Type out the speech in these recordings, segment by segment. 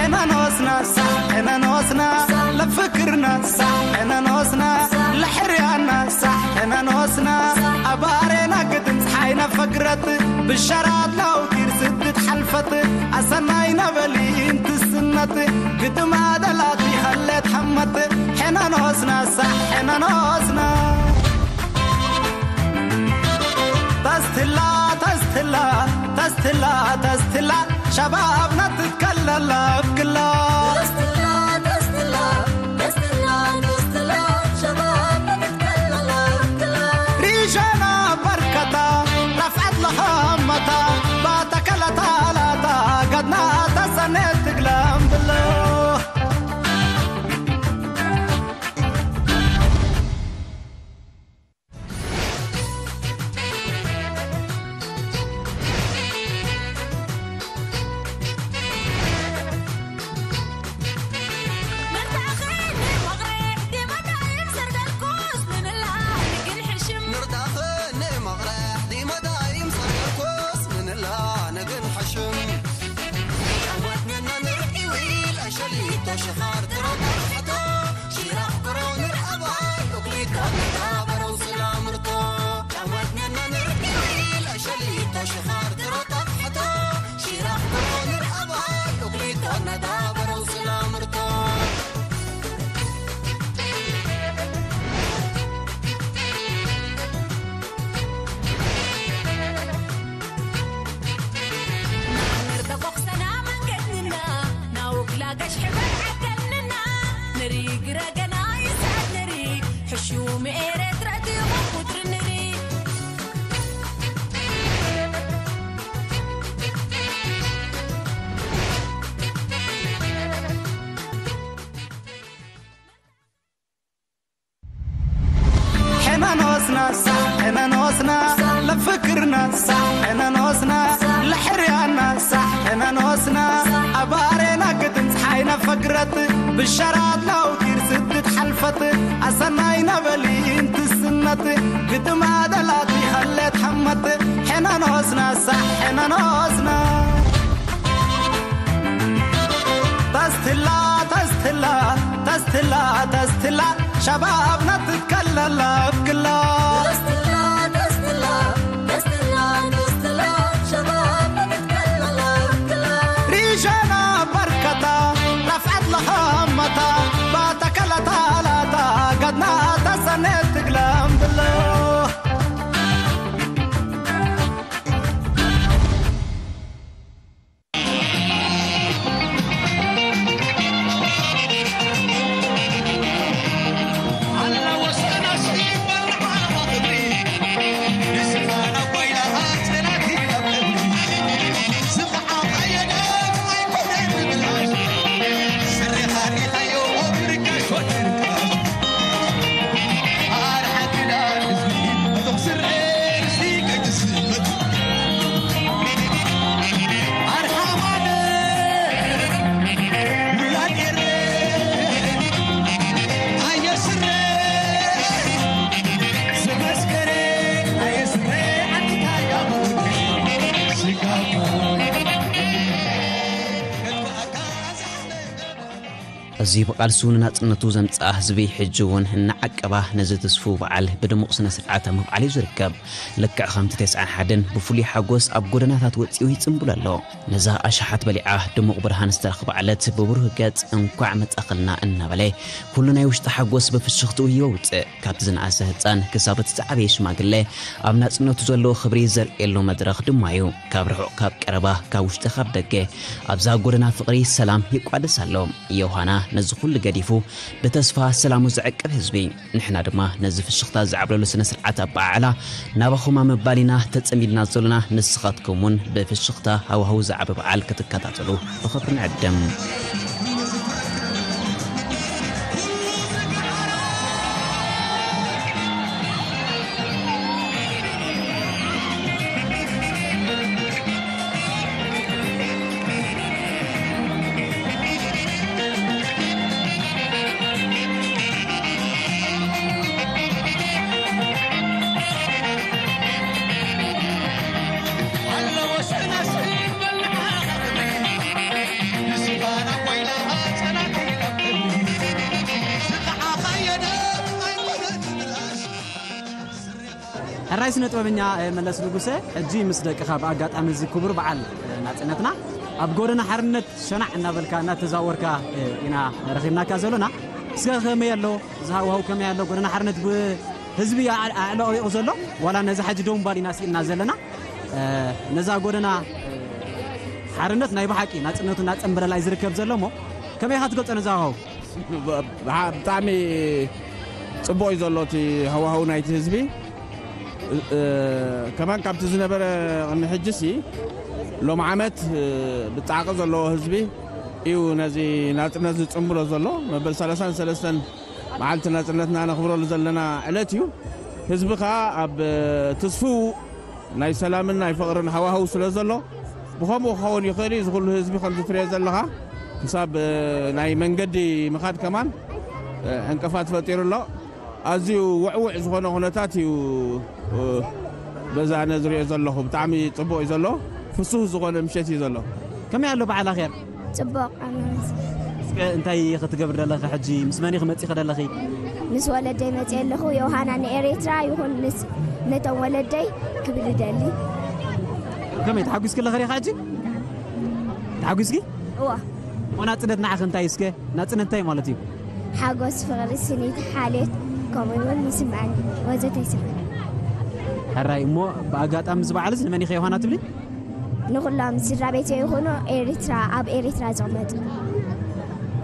ሕነኖስና ሳሕ ሕነኖስና ለፍክርና ሳሕ ሕነኖስና ለሕርያና ሳሕ ሕነኖስና ኣባሬና ግድም ፀሓይና ፈግረት ብሸራት ናውቲር ስድት ሓልፈት ኣሰናይ ነበሊ እንትስነት ግድማ ደላት ይኸለት ሓመት ሕነኖስና ሳሕ ሕነኖስና ተስትላ ተስትላ ተስትላ ተስትላ ሸባብና ትትከለላ እብክላ ተስትላ ተስትላ ተስትላ ተስትላ ሸባብና ትትከለላ እብክላ ሪሻና በርከታ ረፍዐት ለኸመታ ባተከለታ ላታ ገድና ተሰኔት ትግለም ብሎ ሕነኖስና ሳሕ ሕነኖስና ለፍክርና ሳሕ ሕነኖስና ለሕርያና ሳሕ ሕነኖስና ኣባሬና ግድም ፀሓይና ፈግረት ብሸራት ናውቲር ስድት ሓልፈት ኣሰናይ ነበሊ እንትስነት ግድማ ደላት ይኸለት ሓመት ሕነኖስና ሳሕ ሕነኖስና ተስትላ ተስትላ ተስትላ ተስትላ ሸባብና ትከለላ እብክላ ሪሻና በርከታ ረፍዐት ለኸመታ ባተከለታ ላታ ገድና ተሰኔት ትግለም ብሎ እዚ ብቓልሱ ንናጽነቱ ዘምጽኣ ህዝቢ፣ ሕጂ እውን እናዓቀባ ነዚ ትስፉው በዓል ብድሙቕ ስነ ስርዓት ኣብ ምብዓል እዩ ዝርከብ። ልክዕ ከምቲ ተስዓን ሓደን ብፍሉይ ሓጎስ ኣብ ጎደናታት ወጺኡ ይጽምብሎ ኣሎ። ነዛ ኣሽሓት በሊዓ ድሙቕ ብርሃን ዝተረኽባ ዕለት ብብሩህ ገጽ እንኳዕ መጻኽልና እናበለ፣ ኩሉ ናይ ውሽጢ ሓጎስ ብፍሽኽትኡ የውጽእ። ካብቲ ዝነኣሰ ህጻን ክሳብ እቲ ዝዓበየ ሽማግለ ኣብ ናጽነቱ ዘለዎ ክብሪ ዘርእየሉ መድረኽ ድማ እዩ። ካብ ርሑቕ ካብ ቀረባ፣ ካብ ውሽጢ ካብ ደገ፣ ኣብዛ ጎደና ፍቕሪ ሰላም ይቋደስ ኣሎ። ዮሃና ነዚ ኩሉ ገዲፉ ብተስፋ ሰላሙ ዝዕቅብ ህዝቢ። ንሕና ድማ ነዚ ፍሽኽታ ዝዓብለሉ ስነ ስርዓት ኣበዓዕላ ናባኹም ኣብ ምባል ኢና ተጸሚድና ዘሎና። ንስኻትኩም እውን ብፍሽኽታ ሃዋህው ዝዓቢ በዓል ክትከታተሉ ብኽብሪ ንዕድም። ናይ ስነ ጥበበኛ መለስ ንጉሰ፣ ሕጂ ምስ ደቅኻ ብኣጋጣሚ እዚ ክቡር በዓል ናጽነትና ኣብ ጎደና ሓርነት ሸናዕ እናበልካ እናተዛወርካ ኢና ረኺብናካ ዘሎና። እስከ ከመይ ኣሎ? እዚ ሃዋህው ከመይ ኣሎ? ጎደና ሓርነት ብህዝቢ ኣዕለቕሊቑ ዘሎ ዋላ ነዚ ሓጂ ደው ምባል ኢና ስኢልና ዘለና? ነዛ ጎደና ሓርነት ናይ ብሓቂ ናጽነቱ እናጸንበለላ እዩ ዝርከብ ዘሎ እሞ ከመይ ኢኻ ትገልጾ ነዛ ሃዋህው? ብጣዕሚ ጽቡቕ እዩ ዘሎ እቲ ሃዋህው ናይቲ ህዝቢ። ከማን ካብቲ ዝነበረ ቅድሚ ሕጂ ሲ ሎም ዓመት ብጻዕቂ ዘለዎ ህዝቢ እዩ ነዚ ናጽነት ዝጽንብሎ ዘሎ። መበል ሰለሳን ሰለስተን መዓልቲ ናጽነትና ነኽብረሉ ዘለና ዕለት እዩ። ህዝቢ ከኣ ኣብ ትስፉው ናይ ሰላምን ናይ ፍቕርን ሃዋህው ስለ ዘሎ ብኸምኡ ክኸውን ይኽእል እዩ። እዚ ኩሉ ህዝቢ ከምዚ ትሪኦ ዘለኻ ክሳብ ናይ መንገዲ ምኻድ ከማን ዕንቅፋት ፈጢሩ ኣሎ። ኣዝዩ ውዕውዕ ዝኾነ ኩነታት እዩ በዛ ኣነ ዝሪኦ ዘለኹ። ብጣዕሚ ጽቡቕ እዩ ዘሎ። ፍሱህ ዝኾነ ምሸት እዩ ዘሎ። ከመይ ኣሎ በዓል ኣኽያር? ጽቡቕ ኣናንስ እስከ እንታይ ክትገብር ዘለኺ ሕጂ? ምስ መን ኢኺ መጺኺ ዘለኺ? ምስ ወለደይ መጽእ ኣለኹ። ዮሃና ንኤሬትራ ይኹን ምስ ነቶም ወለደይ ክብል ይደሊ። ከመይ ተሓጒስኪ ኣለኺ ሪኻ ሕጂ? ተሓጒስኪ? እዋ ሞ ናጽነት ንዓኺ እንታይ እስከ? ናጽነት እንታይ ማለት እዩ? ሓጎስ፣ ፍቕሪ፣ ስኒት፣ ሓልዮት ከምኡ እውን ይስምዓኒ ወዘተ ይስምዓኒ። ሕራይ እሞ ብኣጋጣሚ እዚ በዓል እዚ ንመን ኢኺ ዮሃና ትብሊ? ንኹሎም ስድራ ቤተይ ይኹኑ ኤሪትራ ኣብ ኤሪትራ ዝቕመጡ።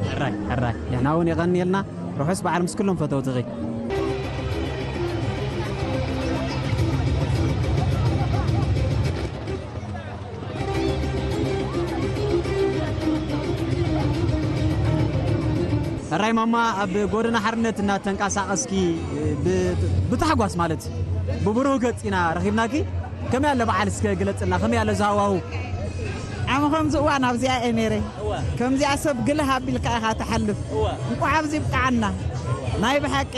ሕራይ ሕራይ ንሕና እውን የቐንየልና። ርሑስ በዓል ምስ ኩሎም ፈተውትኺ። ሕራይ ማማ ኣብ ጎደና ሓርነት እናተንቀሳቐስኪ ብታሕጓስ ማለት ብብሩህ ገጽ ኢና ረኺብናኪ። ከመይ ኣሎ በዓል እስከ ግለጽልና ከመይ ኣሎ ዝሃዋሁ? ኣነ ከምዚ እዋን ኣብዚኣ እየ ነይረ። ከምዚኣ ሰብ ግልህ ኣቢልካ ኢኻ ትሓልፍ። እንቋዕ ኣብዚ ብቃዓና። ናይ ብሓቂ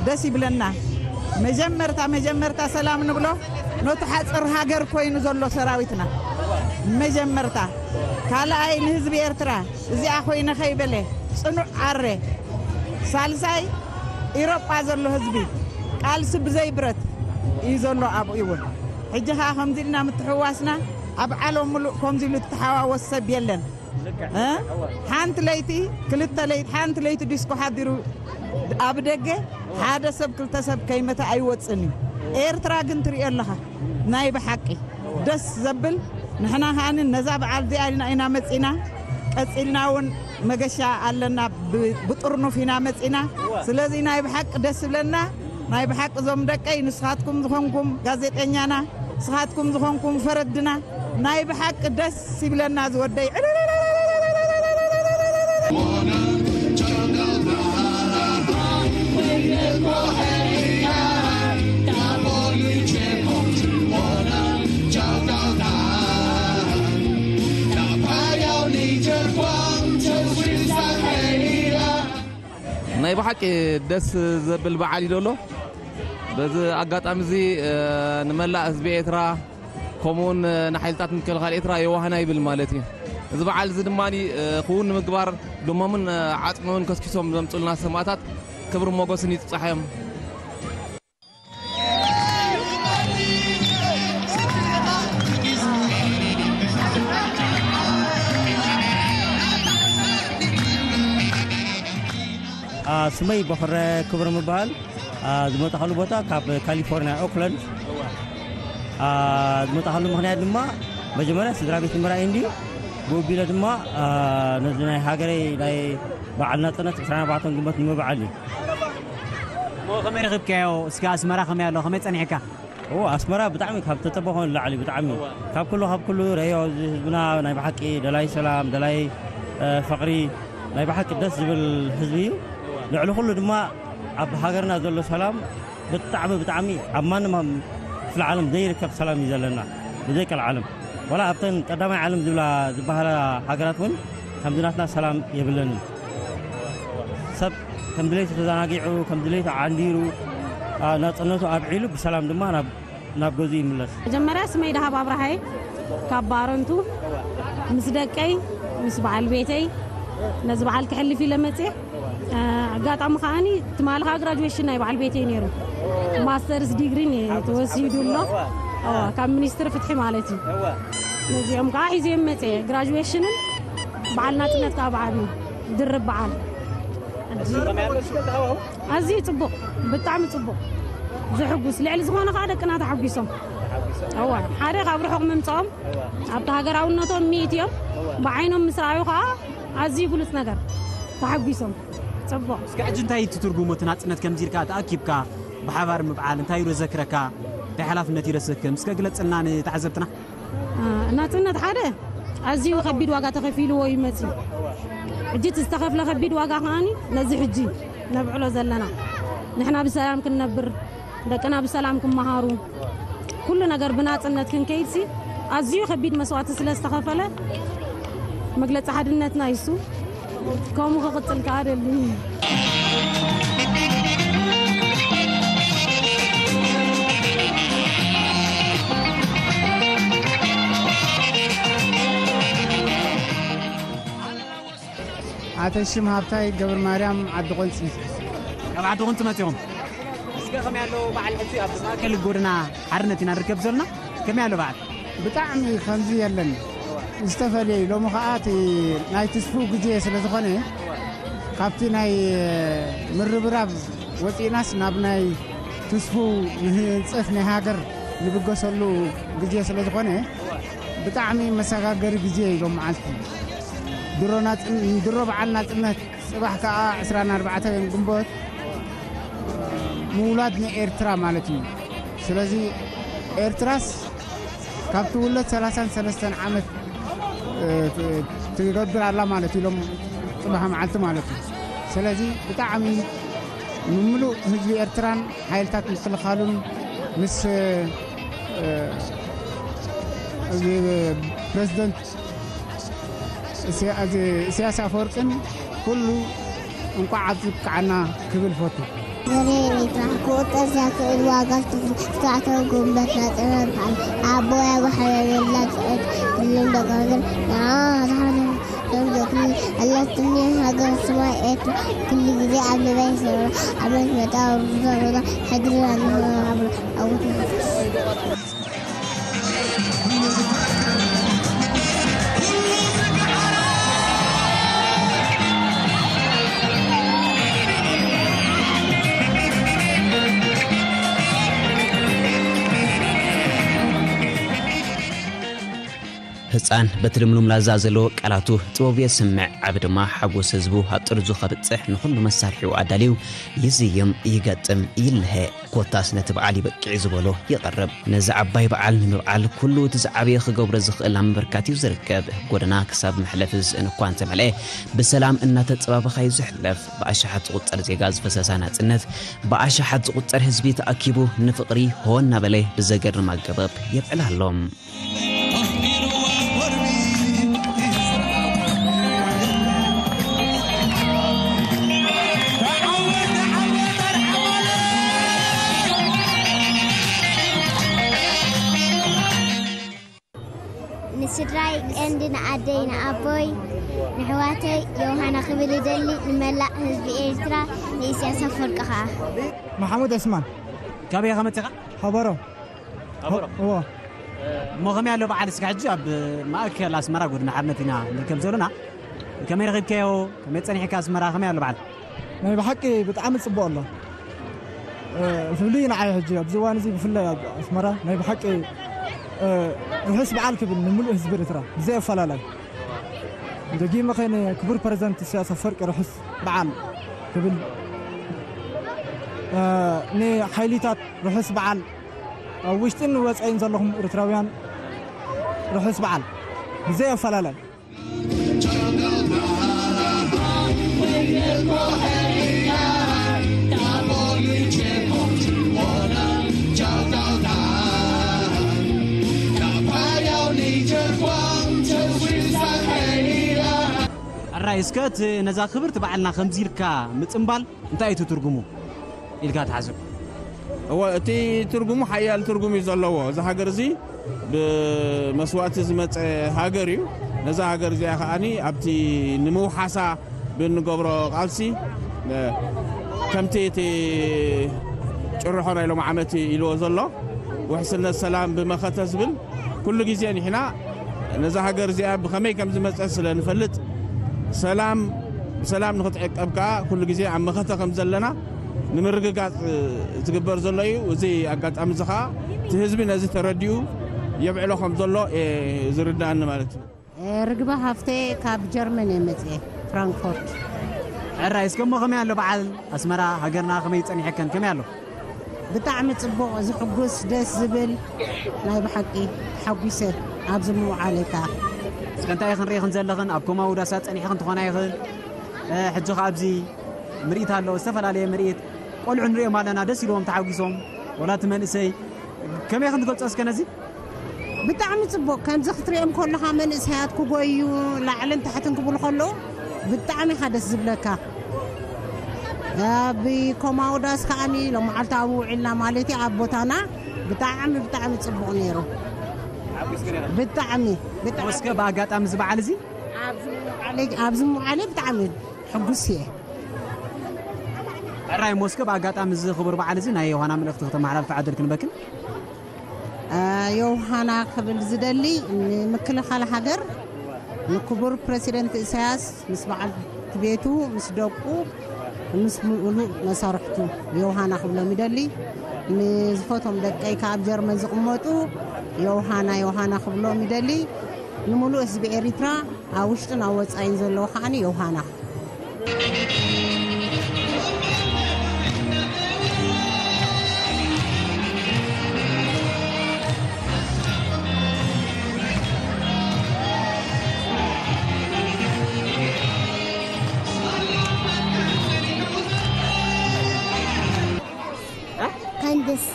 ደስ ይብለና። መጀመርታ መጀመርታ ሰላም ንብሎ ነቲ ሓፅር ሃገር ኮይኑ ዘሎ ሰራዊትና መጀመርታ፣ ካልኣይ ንህዝቢ ኤርትራ እዚኣ ኮይነ ከይበለ ፅኑዕ ኣረ፣ ሳልሳይ ኢሮጳ ዘሎ ህዝቢ ቃልሲ ብዘይ ብረት እዩ ዘሎ ኣብኡ እውን። ሕጂ ኸዓ ከምዚ ኢልና ምትሕውዋስና ኣብ ዓለም ሙሉእ ከምዚ ኢሉ እተሓዋወስ ሰብ የለን። ሓንቲ ለይቲ ክልተ ለይቲ ሓንቲ ለይቲ ዲስኮ ሓዲሩ ኣብ ደገ ሓደ ሰብ ክልተ ሰብ ከይመተ ኣይወፅን እዩ። ኤርትራ ግን ትሪኦ ኣለኻ ናይ ብሓቂ ደስ ዘብል። ንሕና ከዓኒ ነዛ በዓል እዚኣ ኢልና ኢና መፂና። ቀፂልና እውን መገሻ ኣለና፣ ብጥርኑፍ ኢና መፂና። ስለዚ ናይ ብሓቂ ደስ ዝብለና ናይ ብሓቂ እዞም ደቀይ ንስኻትኩም ዝኾንኩም ጋዜጠኛና፣ ንስኻትኩም ዝኾንኩም ፈረድና ናይ ብሓቂ ደስ ይብለና ዝወደይ። ናይ ብሓቂ ደስ ዘብል በዓል እዩ ዘሎ። በዚ ኣጋጣሚ እዚ ንመላእ ህዝቢ ኤርትራ ከምኡውን ንሓይልታት ምክልኻል ኤርትራ የዋህና ይብል ማለት እዩ። እዚ በዓል እዚ ድማ ክውን ንምግባር ደሞምን ዓፅሞምን ከስኪሶም ዘምፁልና ሰማእታት ክብሪ ሞገስን ይብፃሓዮም። ስመይ በኽረ ክብረ ምበሃል። ዝመጣኸሉ ቦታ ካብ ካሊፎርኒያ ኦክላንድ። ዝመጣኸሉ ምኽንያት ድማ መጀመርያ ስድራ ቤት ምርኣይ እንድዩ። ብኡቢለ ድማ ነዚ ናይ ሃገረይ ናይ በዓል ናፅነት ዕስራን ኣርባዕተን ግንቦት ንምብዓል እዩ። እሞ ከመይ ረኺብካዮ? እስከ ኣስመራ ከመይ ኣሎ? ከመይ ጸኒሕካ? እዎ ኣስመራ ብጣዕሚ ካብ ተጠበኾ ንላዕሊ ብጣዕሚ ካብ ኩሉ ካብ ኩሉ ረዮ እዚ ህዝብና ናይ ብሓቂ ደላይ ሰላም ደላይ ፍቕሪ ናይ ብሓቂ ደስ ዝብል ህዝቢ እዩ። ልዕሊ ኩሉ ድማ ኣብ ሃገርና ዘሎ ሰላም ብጣዕሚ ብጣዕሚ ኣብ ማንም ክፍለ ዓለም ዘይርከብ ሰላም እዩ ዘለና ብዘይ ቀልዓለም ዋላ ኣብተን ቀዳማይ ዓለም ዝብላ ዝበሃላ ሃገራት እውን ከምዚ ናትና ሰላም የብለንን። ሰብ ከም ድሌቱ ተዘናጊዑ ከም ድሌቱ ዓንዲሩ ናፅነቱ ኣብዒሉ ብሰላም ድማ ናብ ገዝኡ ይምለስ። መጀመርያ ስመይ ደሃብ ኣብርሃየ ካብ ባረንቱ ምስ ደቀይ ምስ በዓል ቤተይ ነዚ በዓል ክሕልፍ ኢለ መፅየ። ኣጋጣሚ ከዓኒ ትማሊ ከዓ ግራጁዌሽን ናይ በዓል ቤተይ ነይሩ። ማስተርስ ዲግሪን ተወሲዱ ኣሎ። ካብ ሚኒስትሪ ፍትሒ ማለት እዩ። ነዚኦም ከዓ ሒዘ መፀ። ግራጁዌሽንን በዓል ናፅነት ከዓ ብዓብዩ ድርብ በዓል። ኣዝዩ ፅቡቕ፣ ብጣዕሚ ፅቡቕ፣ ዘሕጉስ፣ ልዕሊ ዝኾነ ከዓ ደቅና ተሓጒሶም። እዋ ሓደ ካብ ርሑቕ ምምፅኦም ኣብቲ ሃገራውነቶም ሚእት እዮም። ብዓይኖም ምስ ረኣዩ ከዓ ኣዝዩ ብሉፅ ነገር፣ ተሓጒሶም። ፅቡቕ። እስከ ሕጂ እንታይ እዩ እቲ ትርጉሙ? እቲ ናፅነት ከምዚ ኢልካ ተኣኪብካ ብሓባር ምብዓል እንታይ እዩ ዘክረካ? እንታይ ሓላፍነት እዩ ዘስክም? እስከ ግለፅልና ንተዓዘብትና። ናፅነት ሓደ ኣዝዩ ከቢድ ዋጋ ተኸፊልዎ እዩ መፅዩ። ሕጂ እቲ ዝተኸፍለ ከቢድ ዋጋ ከዓኒ ነዚ ሕጂ ነብዕሎ ዘለና፣ ንሕና ብሰላም ክንነብር፣ ደቅና ብሰላም ክመሃሩ፣ ኩሉ ነገር ብናፅነት ክንከይድሲ ኣዝዩ ከቢድ መስዋእቲ ስለ ዝተኸፈለ፣ መግለፂ ሓድነትና ይሱ ከምኡ ክቕፅል ከዓ ደሊ። ኣተሽም ሃብታይ ገብረ ማርያም ዓዲ ቆንፂ። ካብ ዓዲ ቆንፂ መፂኦም። እስከ ከመይ ኣሎ በዓል ሕጂ ኣብ ማእከል ጎደና ሓርነት ኢና ንርከብ ዘለና? ከመይ ኣሎ በዓል? ብጣዕሚ ከምዚ የለን፣ ዝተፈለየ እዩ። ሎሚ ከዓ እቲ ናይ ትስፉ ግዜ ስለ ዝኾነ፣ ካብቲ ናይ ምርብራብ ወፂእናስ ናብ ናይ ትስፉ ንህንፀት ናይ ሃገር ንብገሰሉ ግዜ ስለ ዝኾነ፣ ብጣዕሚ መሰጋገሪ ግዜ እዩ ሎም መዓልቲ። ድሮ ናጽን-፣ ድሮ በዓል ናጽነት፣ ጽባሕ ከኣ ዕስራን ኣርባዕተን ግንቦት ምውላድ ንኤርትራ ማለት እዩ። ስለዚ ኤርትራስ ካብ ትውለድ ሰላሳን ሰለስተን ዓመት፣ እ፣ ት-፣ ትገብር ኣላ ማለት እዩ፣ ሎም ጽባሕ መዓልቲ ማለት እዩ። ስለዚ ብጣዕሚ ንምሉእ ህዝቢ ኤርትራን ሓይልታት ምክልኻሉን ምስ፣ እ፣ እዚ ፕረዚደንት እስ-፣ እዚ ኢሳያስ ኣፈወርቅን ኩሉ እንቋዕ ኣብዚ ብቅዓና ክብል ፈቱ። ዘሬ ኤርትራ ክቑጸር ዘኽእል ዋጋ ዝተዋዕተ ጉልበት ናጽነት በዓል ኣቦይ ኣብ ሓያለላ ጽዕት ትልም ደጋግር ንዓ ራህነ ዶም ዘክኒ ኣላትኒ ሃገር ሰማይ ኤርትራ ክሉ ግዜ ኣብ ልበይ ሰራ ኣመት መጣ ሩዛ ሩዛ ሕድሪ ኣንሆ ኣብሮ ኣውት ህፃን በቲ ልምሉም ላዛ ዘለዎ ቃላቱ ጥበቡ የስምዕ፣ ዓቢ ድማ ሓጎስ ህዝቡ ኣብ ጥርዙ ከብፅሕ ንኹሉ መሳርሒኡ ኣዳልዩ ይዝይም፣ ይገጥም፣ ይልሀ። ኮታስ ነቲ በዓል ይበቅዕ ዝበሎ የቕርብ። ነዚ ዓባይ በዓል ንምብዓል ኩሉ እቲ ዝዓበየ ክገብሮ ዝኽእል ኣብ ምብርካት እዩ ዝርከብ። ጎደና ክሳብ መሕለፊ ዝስእን እኳ እንተመልአ፣ ብሰላም እናተጸባበኻ እዩ ዝሕለፍ። ብኣሽሓት ዝቑጸር ዜጋ ዝፈሰሳ ናጽነት፣ ብኣሽሓት ዝቑጸር ህዝቢ ተኣኪቡ ንፍቕሪ ሆ እናበለ ብዘገርም ኣገባብ የብዕል ኣሎ። ንስድራይ ቀንዲ ንኣደይ ንኣቦይ ንሕዋተይ የውሃና ክብል እደሊ፣ ንመላእ ህዝቢ ኤርትራ፣ ንኢሳያስ ኣፈወርቂ ኸኣ። መሓሙድ ዑስማን። ካበይ ኢኻ መጺኻ? ሃበሮ። ሃበሮ። እዎ። እሞ ከመይ ኣሎ በዓል እስከ ሕጂ ኣብ ማእከል ኣስመራ ጎድኒ ሓርነት ኢና ንርከብ ዘለና። ከመይ ረኺብካዮ? ከመይ ጸኒሕካ ኣስመራ? ከመይ ኣሎ በዓል? ናይ ብሓቂ ብጣዕሚ ጽቡቕ ኣሎ። እ፣ ፍሉይ ንዓይ ሕጂ ኣብዚ እዋን እዚ ብፍላይ ኣብ ኣስመራ ናይ ብሓቂ፣ እ፣ ርሑስ በዓል ክብል ንምሉእ ህዝቢ ኤርትራ ብዘይ ኣፈላላይ። ደጊመ ከ ንክቡር ፕረዚደንት ኢሳያስ ኣፈወርቂ ርሑስ በዓል ክብል፣ እ፣ ንሓይሊታት ርሑስ በዓል፣ ኣብ ውሽጥን ወጻኢን ዘለኹም ኤርትራውያን ርሑስ በዓል ብዘይ ኣፈላላይ። ሕራይ እስከ እቲ ነዛ ክብርቲ በዓልና ከምዚ ኢልካ ምጽምባል እንታይ እዩ እቲ ትርጉሙ? ኢልካ ትሓስብ? እወ፣ እቲ ትርጉሙ ሓያል ትርጉም እዩ ዘለዎ። እዚ ሃገር እዚ ብመስዋእቲ ዝመጸ ሃገር እዩ። ነዛ ሃገር እዚኣ ከዓኒ ኣብቲ ንምውሓሳ ብንገብሮ ቃልሲ፣ እ፣ ከምቲ እቲ ጭርሖ ናይ ሎም ዓመት ኢልዎ ዘሎ ውሕስነት ሰላም ብመኸተ ዝብል፣ ኩሉ ግዜ ንሕና ነዛ ሃገር እዚኣ ብኸመይ ከም ዝመጸ ስለ ንፈልጥ፣ ሰላም ብሰላም ንኽትዕቀብ ከኣ ኩሉ ግዜ ኣብ መኸተ ከም ዘለና ንምርግጋጽ ዝግበር ዘሎ እዩ። እዚ ኣጋጣሚ እዚ ከኣ እቲ ህዝቢ ነዚ ተረዲኡ የብዕሎ ከም ዘሎ እየ ዝርዳእኒ ማለት እዩ። ርግበ ሃፍተ፣ ካብ ጀርመን እየ መጽኤ፣ ፍራንክፎርት። ሕራይ፣ እስከ እሞ ከመይ ኣሎ በዓል ኣስመራ ሃገርና፣ ከመይ ጸኒሐከን፣ ከመይ ኣሎ? ብጣዕሚ ጽቡቕ፣ ዝሕጉስ፣ ደስ ዝብል፣ ናይ ብሓቂ ተሓጒሰ ኣብዚ ምውዓለይ ከኣ። እስከ እንታይ ክንርኢ ክንዘለኽን ኣብ ኮማዊ ዳሳት ጸኒሕኽን ትኾና ይኽእል። እ፣ ሕጂ ከኣ ኣብዚ ምርኢት ኣሎ፣ ዝተፈላለየ ምርኢት። ቆልዑ ንሪኦም ኣለና፣ ደስ ኢልዎም ተሓጒሶም። ወላ እቲ መንእሰይ ከመይ ክንገልጾ እስከ ነዚ? ብጣዕሚ ጽቡቕ። ከምዚ ክትሪኦም ከለኻ መንእሰያት ክጎዩ ላዕልን ታሕትን ክብሉ ከለዉ ብጣዕሚ ኢኻ ደስ ዝብለካ። ኣብ ኮማውዳስ ከኣኒ ሎመዓልቲ ኣብኡ ውዒልና ማለት እዩ። ኣብ ቦታና ብጣዕሚ ብጣዕሚ ጽቡቕ ነይሩ። ብጣዕሚ ብጣዕሚ እስከ ብኣጋጣሚ እዚ በዓል እዚ ኣብዚ ምውዓለይ፣ ኣብዚ ምውዓለይ ብጣዕሚ ሕጉስ እየ። ሕራይ ሞስከ ብኣጋጣሚ እዚ ክቡር በዓል እዚ ናይ ዮሃና መልእኽቲ ክተመሓላልፊ ዕድል ክንበክን። ዮሃና ክብል ዝደሊ ንምክልኻል ሃገር፣ ንክቡር ፕረሲደንት ኢሳያስ ምስ በዓል ቤቱ፣ ምስ ደቁ፣ ምስ ምሉእ መሳርሕቱ ዮሃና ክብሎም ይደሊ። ንዝፈቶም ደቀይ ከኣ ኣብ ጀርመን ዝቕመጡ ዮሃና ዮሃና ክብሎም ይደሊ። ንምሉእ ህዝቢ ኤሪትራ ኣብ ውሽጥን ኣብ ወጻኢን ዘለዉ ከኣ ዮሃና። እ? ካንደስ።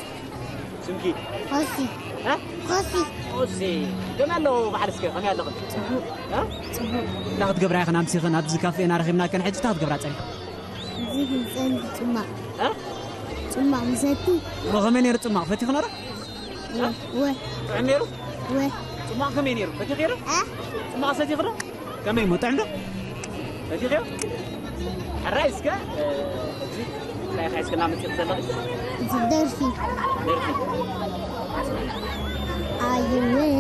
ስምኪ? ሆሲ። እ? ሆሲ። ሆሲ። ከመይ ኣሎ በዓል እስከ? ከመይ ኣለኽን? ጽቡቕ። እ? ጽቡቕ። እንታይ ክትገብራ ኢኽን ኣምሲኽን? ኣብዚ ካፌና ረኺብናክን፣ ሕጂ እንታይ ክትገብራ ጸኒሕክን? እዚ ክንጸንሕ ጽማቕ። እ? ጽማቕ ምሰቲ። እሞ ከመይ ነይሩ ጽማቕ? ፈቲኽኖ ዶ? ወ-፣ ወ-፣ ጥዑም ነይሩ? ወ-፣ ጽማቕ ከመይ ነይሩ? ፈቲኽዮ ዶ? እ? ጽማቕ ሰቲኽዶ? ከመይ እሞ ጥዑም ዶ? ፈቲኽዮ? ሕራይ እስከ፣ እ፣ እዚ እንታይ ኢኻ ሒዝክልና መጺእኪ ዘለኺ? እዚ ደርፊ። ደርፊ። ኣየወይ፣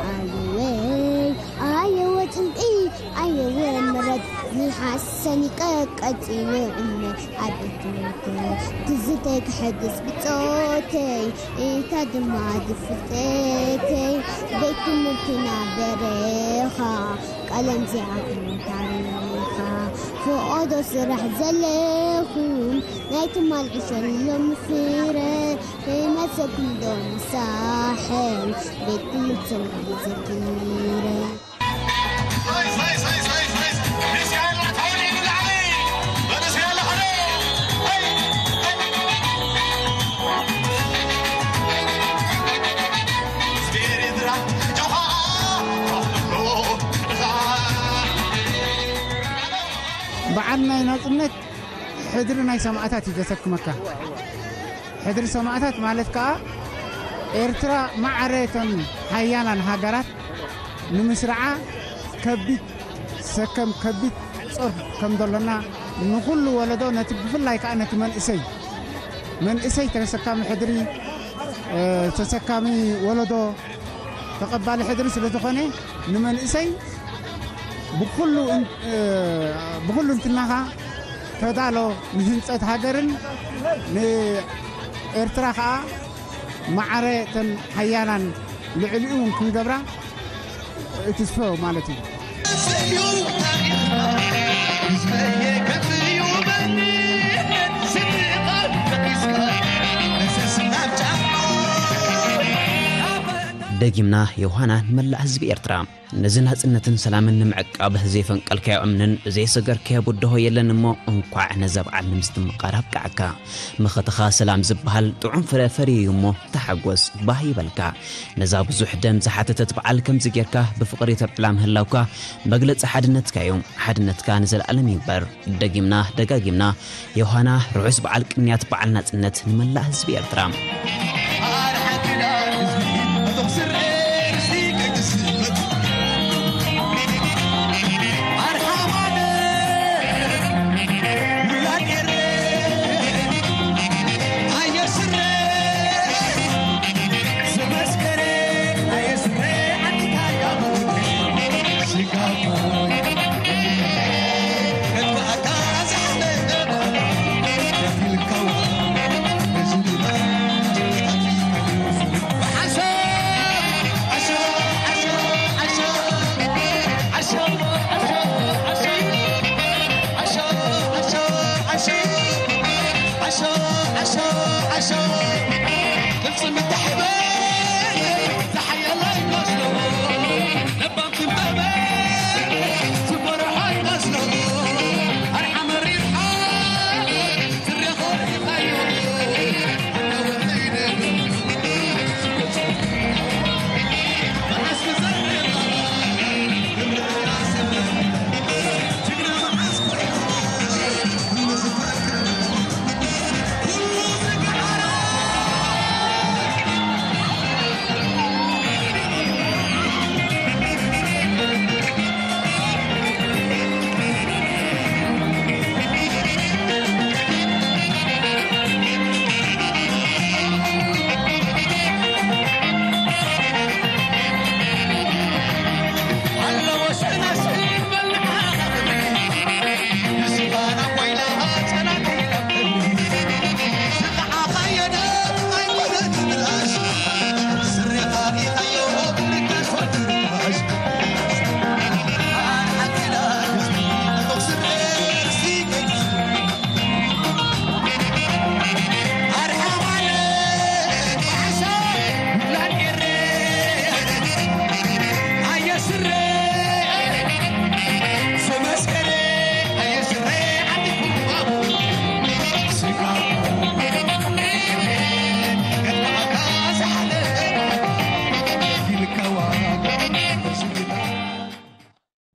ኣየወይ፣ ኣየወ ጭንቂ፣ ኣየወ ምረት፣ ዝሓሰኒ ቀቀጺሉ እምነ ኣብ እትምክር ትዝተይ ክሕድስ ብጾተይ። እታ ድማ ድፍልጠተይ ቤት ትምህርትና በረኻ ቀለም ዘይኣትዎ ታሪኻ ፈቐዶ ስራሕ ዘለኹም ናይ ትማል ዕሸል ሎሚ ፍረ መሰኩም ዶ ምሳሕል ቤት ትምህርትና ዘኪረ። በዓል ናይ ናጽነት ሕድሪ ናይ ሰማእታት እዩ ዘሰክመካ። ሕድሪ ሰማእታት ማለት ከኣ ኤርትራ ማዕረ እተን ሓያላን ሃገራት ንምስርዓ ከቢድ ሰከም ከቢድ ጾር ከም ዘሎና ንኹሉ ወለዶ ነቲ ብፍላይ ከኣ ነቲ መንእሰይ መንእሰይ ተሰካሚ ሕድሪ ተሰካሚ ወለዶ ተቐባሊ ሕድሪ ስለ ዝኾነ ንመንእሰይ ብኹሉ ብኹሉ እንትናኻ ተዳሎ ንህንጸት ሃገርን ንኤርትራ ከኣ ማዕረ ተን ሓያላን ልዕሊኡ እውን ክንገብራ እትስፎ ማለት እዩ። ደጊምና ዮሃና ንመላእ ህዝቢ ኤርትራ ነዚ ናጽነትን ሰላምን ንምዕቃብ ዘይፈንቀልካዮ እምንን ዘይሰገርካዮ ብድሆ የለን እሞ እንኳዕ ነዛ በዓል ንምስትምቓር ኣብቅዓካ። መኸተኻ ሰላም ዝበሃል ጥዑም ፍረ ፈርዩ እዩ እሞ ተሓጎስ ባህ ይበልካ። ነዛ ብዙሕ ደም ዝሓተተት በዓል ከምዚ ጌርካ ብፍቕሪ ተብዕላ ምህላውካ መግለጺ ሓድነትካ እዩ። ሓድነትካ ንዘለኣለም ይንበር። ደጊምና ደጋጊምና ዮሃና ርሑስ በዓል ቅንያት በዓል ናጽነት ንመላእ ህዝቢ ኤርትራ።